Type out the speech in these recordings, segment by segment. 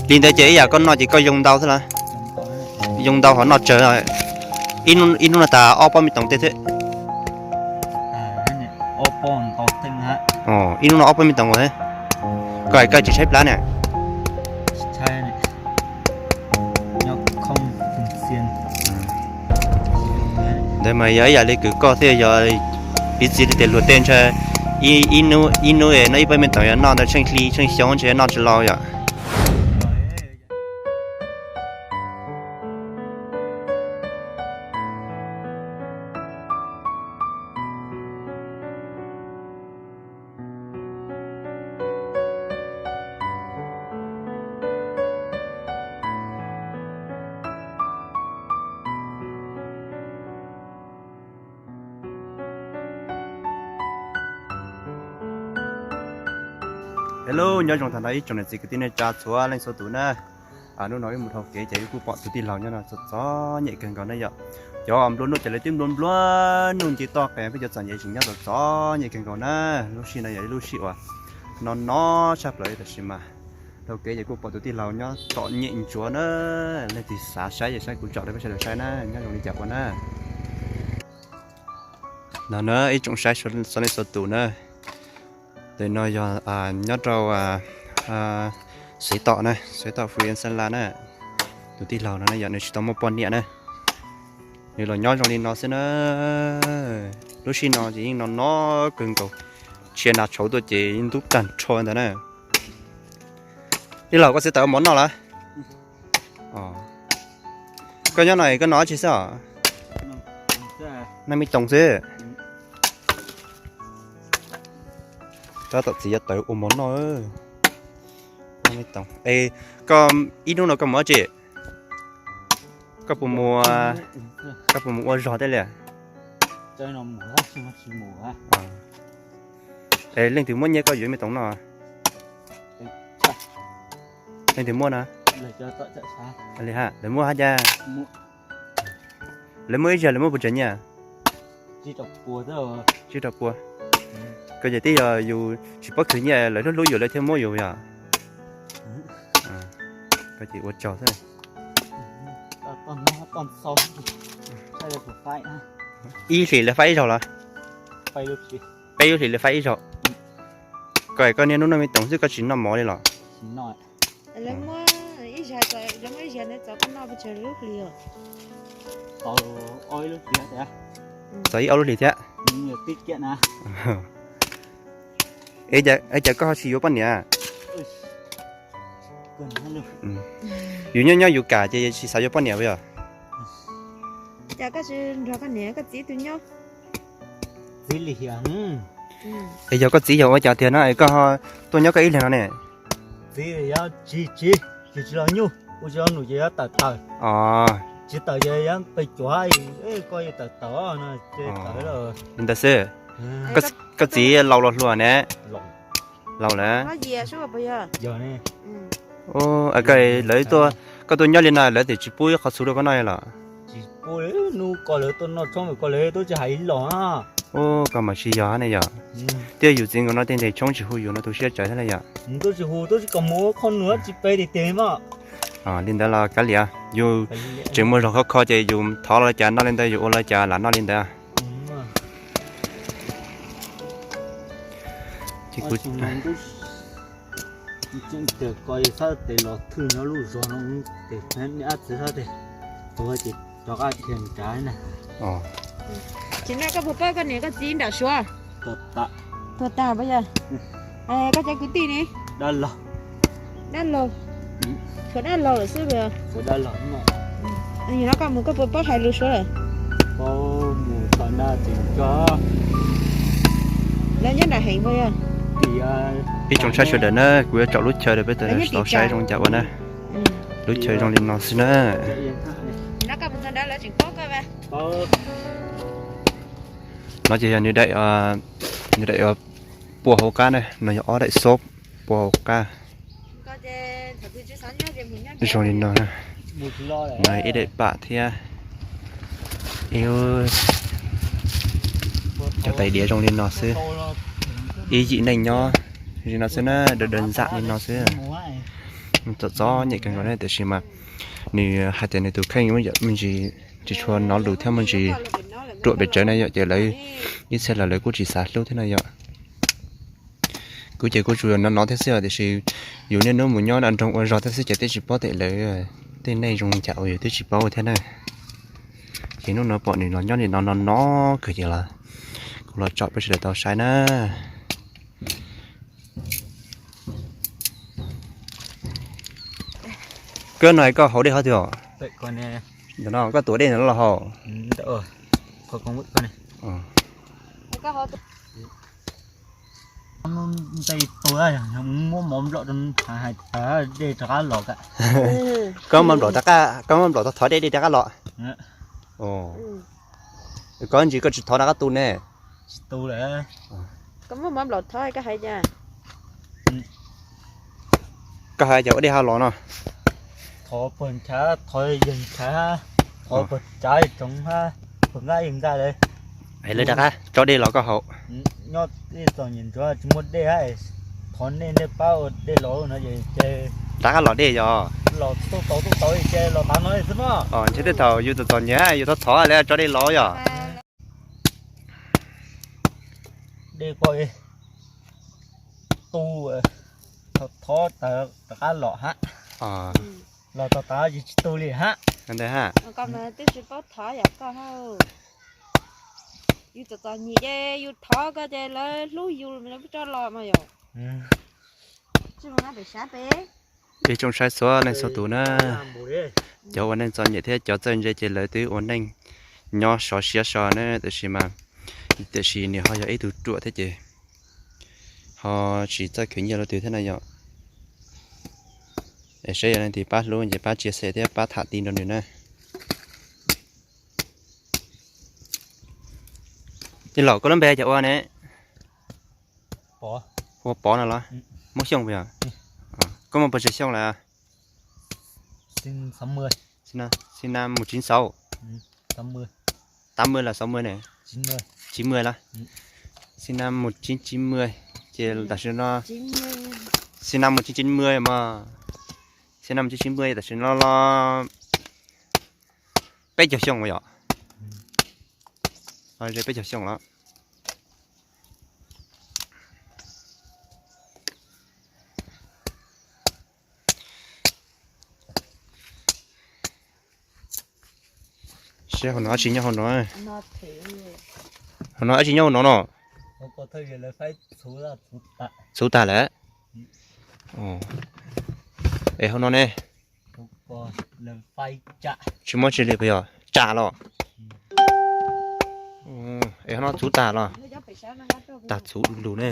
Li ntawd ces ib yam koj noj ces koj yoo ntau xwb las. Yoo ntau ho noj tsawg. Ib hnub no tas ob pob me toom tej xwb. Ib hnub no ob pob me toom ua. Koj hais koj tsis tshaib plab na? Ntawd mas yog ib yam li kwv koj thiab yog piv txwv tias luag tej ntshe ib hnub noj ib pob me toom yog noj ntawd tsheej hli tsheej xyoo ntshe noj tsis laus yom. Hello, nyob zoo tag nrho ib tsoom niam txiv kwv tij neej tsa txhua leej txhua tus na. Hnub no wb mus dhau kev ces wb kuj pom tus tij laug nyob no txom txom nyem kawg nkaus na yom. Cov nplua nuj ces lawv twb nplua nplua nuj nce toj qees, peb cov txom nyem tseem nyob txom txom nyem kawg nkaus na. Lub sij no yog ib lub sij uas no no tshaj plaws li tab sis mas dhau kev ces kuj pom tus tij laug nyob txom nyem ntsuav na. Leej twg xav saib ces saib kuv tsom rau peb sawv daws saib na, nyob zoo li cas ua na. No na ib tsoom saib txhua leej txhua tus na. Ntawm no yog nyob rau Xeev Tom na, Xeev Tom Phu Yam Xeeb Las na. Tus tij laug no yog nws tsis tau muaj poj niam na, nws los nyob zoo li no xwb na. Lub sij no ces yeej no no kawg nkaus, tshia nas tshauv tuaj ces yeej ntub tag nrho ntawd na. Tij laug, koj txiv tawm ua mov noj lawm? Koj nyob no es koj noj dab tsi xwb os? Noj me toom xwb. Tab tom txiv yuav tawm ua mov noj. Noj me toom. Es koj ib hnub no koj mus dab tsi? Koj puas mus, koj puas mus ua zog thiab li? Es leej twg muab nyiaj koj yuav me toom noj? Leej twg muab na? Li ha, lawv muab hab cas? Lawv muab ib zaug lawv muab puas tsawg nyiaj? Tsib rau pua. Koj ces twb yog yus tsis paub khwv nyiaj lawv hlub hlub yus lawv thiaj muab yus yog? Koj ces ua tsaug xwb. Ib hlis lawv faib ib zaug los? Peb lub hlis lawv faib ib zaug. Koj, koj niaj hnub noj me toom xwb koj tsis noj mov li los? Txog ib ob lub hlis thiab. Es cas koj ho tsis yuav poj niam? Yus nyob nyob yus kam ces tsis xav yuav poj niam puas yog? Es yog koj txiv yog ua cas tiag no es koj tuaj nyob koj ib leeg no ne? Txiv, tsis, tsis, tsis los nyuj, ua tsis los num ces yuav tawm tawm. Tsis tawm ces yuav pes cuav, koj yuav tawm tawm no ces tawm. Li ntawd xwb. Koj txiv laus los hluas ne? Laus lawm. Koj, lawv tuaj, koj tuaj nyob li no lawv twb tsis pub ib qho txhuv rau koj noj li los? Ub, koj mas tsis yog ne yog. Thiab yus txiv nkaus no tej ntes tshoob tsis hu yus no tu siab tsawv thiab li yom. Li ntawd los kav liam, yus tseem muaj zog khov kho ces yus thov los cas noj li ntawd, yus ua los cas lam noj li ntawd. Tsis no koj puas paub koj niam koj txiv nram Suav? Tuag tas puas yog? Koj cov kwv tij ne? Dab laug. Tshuav dab laug lawm xwb puas yog? Yog no koj mus koj puas paub hais lus Suav lawm? Lawv nyob nram heev puas yog? Ib tsoom saib sawv daws na, kuv yuav tsom lub chaw rau peb tau saib zoo cas ua na. Lub chaw zoo li no xwb na. No ces yog nws daim, nws daim pua hauv qab na, no yog ob daim xob pua hauv qab. Zoo li no, no ib daim pam thiab. Cov tais diav zoo li no xwb. Ib yim neej nyob li no xwb na, daws daws ntsam li no xwb. Txom txom nyem kawg nkaus na, tiam sis mas nws hais tias nws tus kheej me ntsis tsis tshua hnov lus thiab me ntsis ruam pes tsawg na yom, ces lawv ib txhia los lawv kuj tsis xav hlub thiab na yom. Kuv ces kuj tsuas hnov hnov thiab xwb os, tiam sis yus niaj hnub mus nyob nram nroog ua zog thiab xwb ces twb tsis paub tias lawv tej neej zoo cas uas yus twb tsis paub thiab na. Ces hnub no pom nws los nyob li no no no kawg ces los kuv los tsom peb sawv daws tau saib na. Koj no koj haus dej hov twg os? Ntawm no koj tuav dej ntawm no los haus. Muab mov nplaum, dej rov qab los. Koj mov nplaum, koj mov nplaum thov dej, dej rov qab los. Koj ntsis koj tsis thov rov qab tu ne? Tsis tu lawm. Koj muab mov nplaum thov koj hais cas? Koj hais cas ua dej ho los no? Thov puag nchav, thov yawg nchav, thov puag tsav tsoov hab, puag nqaj yawg nqaj lawm. Lawv rov qab tso dej los koj haus. Nyob ib txom nyem ntsuav tsis muaj dej, thov nej, nej pab ua dej los no ces rov qab los dej yog los tuj tau tuj tau ces los tav no xwb mog. Ntshe tej thaum yus txom txom nyem yus thov thov lawv tso dej los yog. Dej koj tu, thov rov qab los hab. Los tau tav ces tsis tu li hab. Ntawd hab. Koj mas twb tsis paub thov yam koj hab. Yus txom txom nyem ces yus thov koj ces lawv hlub yus lawv tso los mas yom. Ib tsoom saib txhua leej txhua tus na, cov ua neej txom nyem thiab cov txawj ntse ces lawv twb ua neej nyob sov siab so na, tiam sis mas, tiam sis nws ho yog ib tug ruam thiab ces ho tsis txawj khwv nyiaj rau twg thiab na yom. Es saib yog leej twg pab hlub ces pab tsia xem thiab pab tham ti rau nws na. Tij laug, koj lub npe cas ua ne? Ua Pov no los? Muaj Xyooj puas yog? Koj muaj puas tsawg xyoo lawm? Sinh năm một chín sáu. Tám mươi là sáu mươi này. Chín mươi. Chín mươi là. Sinh năm một chín chín mươi. Ces tam sim no sinh năm một chín chín mươi mas, sinh năm một chín chín mươi tam sim no los peb caug xyoo yom. Peb caug xyoo los. Seb hauv no dab tsi nyob hauv no. Hauv no dab tsi nyob hauv no no? Txhuv tag lawm. Es hauv no ne? Tsis muaj tsi li puas yog? Tsam los? Es hauv no txhuv tag los? Tag txhuv du lug ne.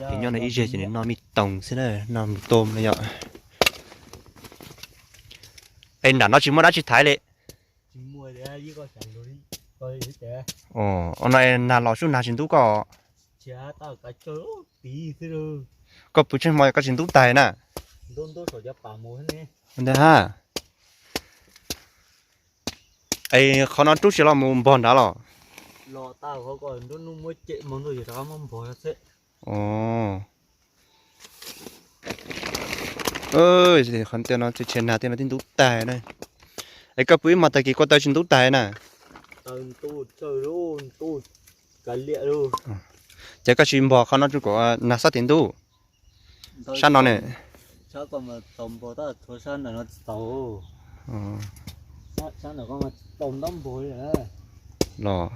Ces nyob no ib zeg ces nws noj me toom xwb na, noj me toom no yom. Es nram no tsis muaj dab tsi thaiv li. No nag los sub nag tsis ntub koj? Koj pw tsheej hmo koj tsis ntub tag na? Ntag ha. Es qhov no rub tsis los mus npog nrad los? Qhov tiaj no txhia nag tiaj no twb ntub tag na. Es koj pw ib hmo tag kis kua taw tsis ntub tag na? Ces koj tsis npog qhov no tsuas kom nag xob tis ntub? Sab no ne. Los.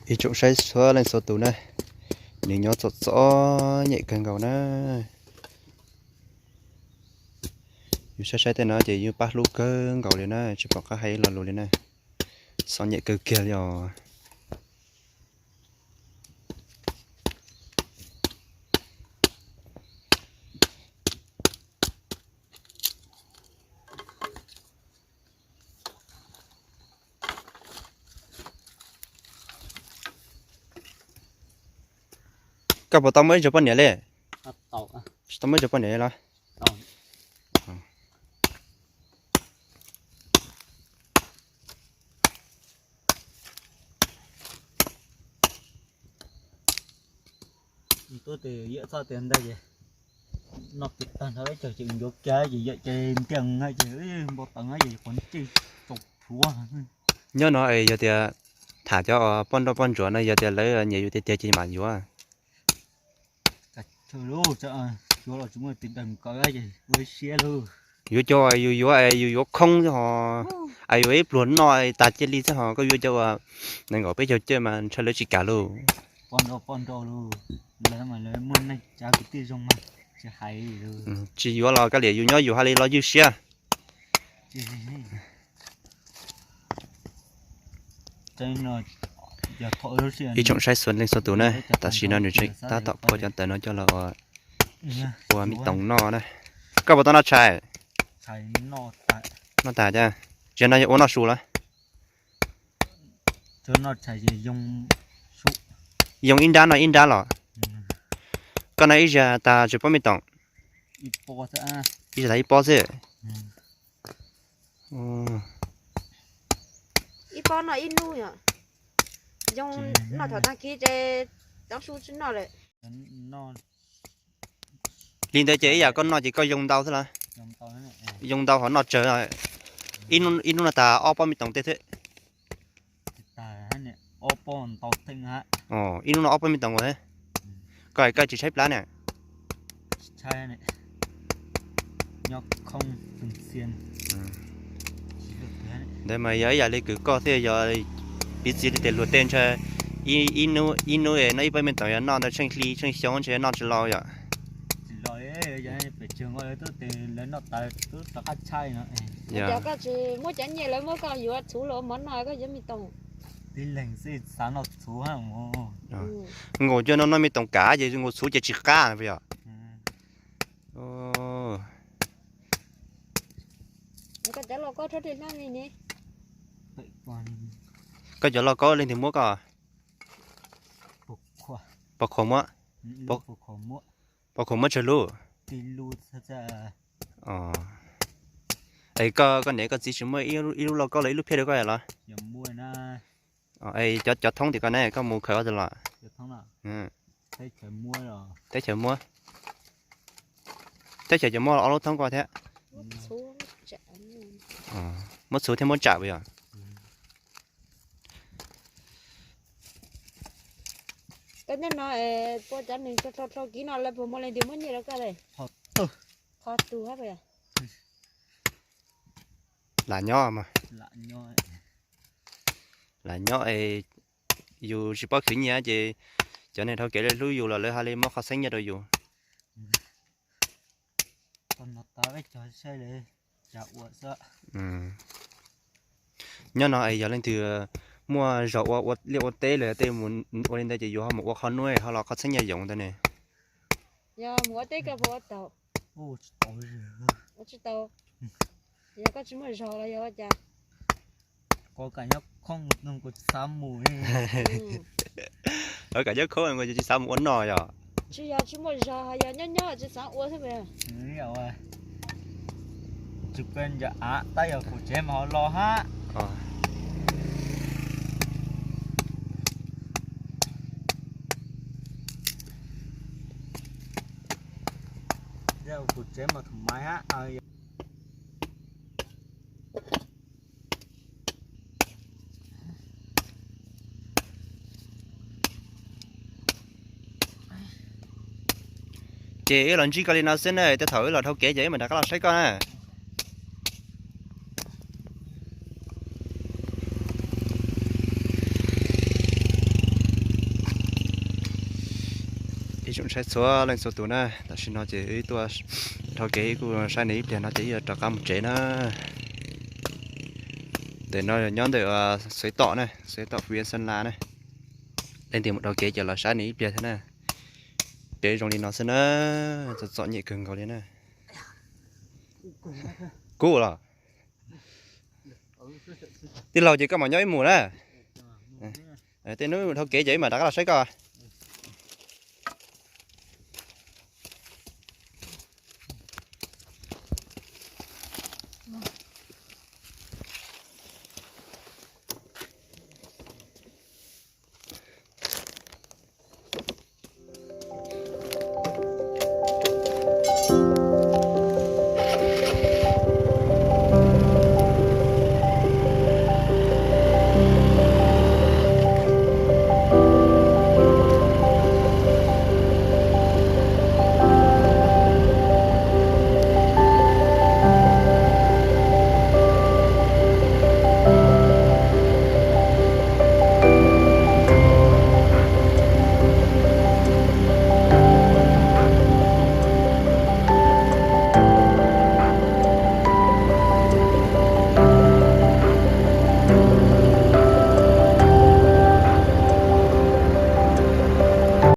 Ib tsoom saib txhua leej txhua tus na, nws nyob txom txom nyem kawg nkaus na. Yus saib saib tej no ces yus pab hlub kawg nkaus li na, tsis pom qab hais ib lo lus li na. Txom nyem kawg kiag li os. Koj puas tau muaj ib zaug poj niam li? Tsis tau muaj ib zaug poj niam li los? Tuaj tes yam txoj tias ntag ces noj kiag tag nrho ib cag ces yuav kiag ces yam ces ntiag ces npau taws ces qhov ncij tsaus plhuav. Nyob no es yog tias tham cov poj nrauj poj ntsuam no yog tias lawv nyiam yus tiag tiag ces mam yuav. Yuav los tsis muaj tus dag kaw ces ua siab lauj. Yuav cov yus yuav es yus yuav khoob xwb ho, es yuav ib pluag noj tas cia li xwb ho, koj yuav cov uas nees nkaum peb caug coj mas ntshai lawv tsis kam lauj. Poj nrauj poj nrauj lauj, lawv mas lawv muaj neej tsa kwv tij zoo mas tsis hais. Tsis yuav los kav liam, yus nyob yus hais li los ywj siab. Ib tsoom saib xua leej xua tus na, tam sim no nws tseem tab tom kho cov ntawv no coj los ua me toom noj na. Koj puas tau noj tshais? Noj tas, zaum no yog ua noj su los? Yoo ib nrab noj ib nrab los? Koj noj ib zag tas tsis pob me toom? Ib zag tas ib pob xwb. Ib pob noj ib hnub yom. Yoo noj thaum tag kis ces cov su tsis noj lawm. Li ntawd ces ib yam koj noj ces koj yoo ntau xwb los? Yoo ntau ho noj tsawg. Ib hnub no tas ob pob me toom tej thiab? Ib hnub no ob pob me toom ua thiab? Koj koj tsis tshaib plab na? Ntawd mas yog ib yam li kws koj thiab yog piv txwv li tes luag tej ntshe ib hnub noj ib pob me toom yog noj ntawd tsheej hli tsheej xyoo ntshe noj tsis laus yom. Koj tsis muab cov nyiaj lawv muab koj yuav txhuv los ua mov noj koj yuav me toom. Nkaus coj no noj me toom kav ces nkaus txhuv ces tsis qab puas yog? Koj cov lauj kaub leej twg muab koj? Pog Khuam muab. Pog Khuam muab tsawg lub? Es koj niam koj txiv tsis muaj ib lub lauj kaub los ib lub phiaj rau koj los? Cov thoob tim koj ne koj mus khaws ua tas los? Teb chaws muab. Teb chaws cov muab ob lub thoob koj thiab. Muab txhuv thiab muab tsam puas yog? Koj nyob no puas cov neeg rho rho kiv no lawv puas muaj leej twg muab nyiaj rau koj? Qhov tus hab puas yog? Lam nyob mas. Lam nyob es yus tsis paub khwv nyiaj ces cov neeg dhau kev lawv hlub yus los lawv hais li muab qhov txheeb nyiaj rau yus. Nyob no es yog leej twg muaj zog ua liaj ua teb lawm tej mus ua li ntawd ces yus ho mus ua qhov nuav ho los qhov txheeb nyiaj yoov ntawd ne. Yog mus ua teb koj puas ua tau? Ua tsis tau. Yog koj tsis muaj zog los yog ua cas? Kuv kam nyob khoob, kuv tsis xav mus. Kuv kam nyob khoob, kuv tsis xav mus ua noj yog. Tsis yog tsis muaj zog, yog nyob nyob tsis xav ua xwb. Tsis peb ncav av tab yog kuv tsev mas ho los hab. Kuv tsev mas thaum maiv hab. Ces wb los ntsib koj li no xwb na, tej thaum wb los dhau kev ces wb mam rov qab los saib koj na. Ib tsoom saib txhua leej txhua tus na, tam sim no ces wb tuaj dhau kev wb kuj saib nws ib pliag no ces wb yuav rov qab mus tsev na. Ntawm no nyob ntawm Xuav Tom na, Xuav Tom Phu Yam Xeeb Las na. Leej twg mus dhau kev ces los saib nws ib pliag thiab na. Peb zoo li no xwb na, txom txom nyem kawg nkaus li na. Kub los? Tij laug ces koj mam nyob wb mus na. Tej hnub dhau kev ces wb mam rov qab los saib koj.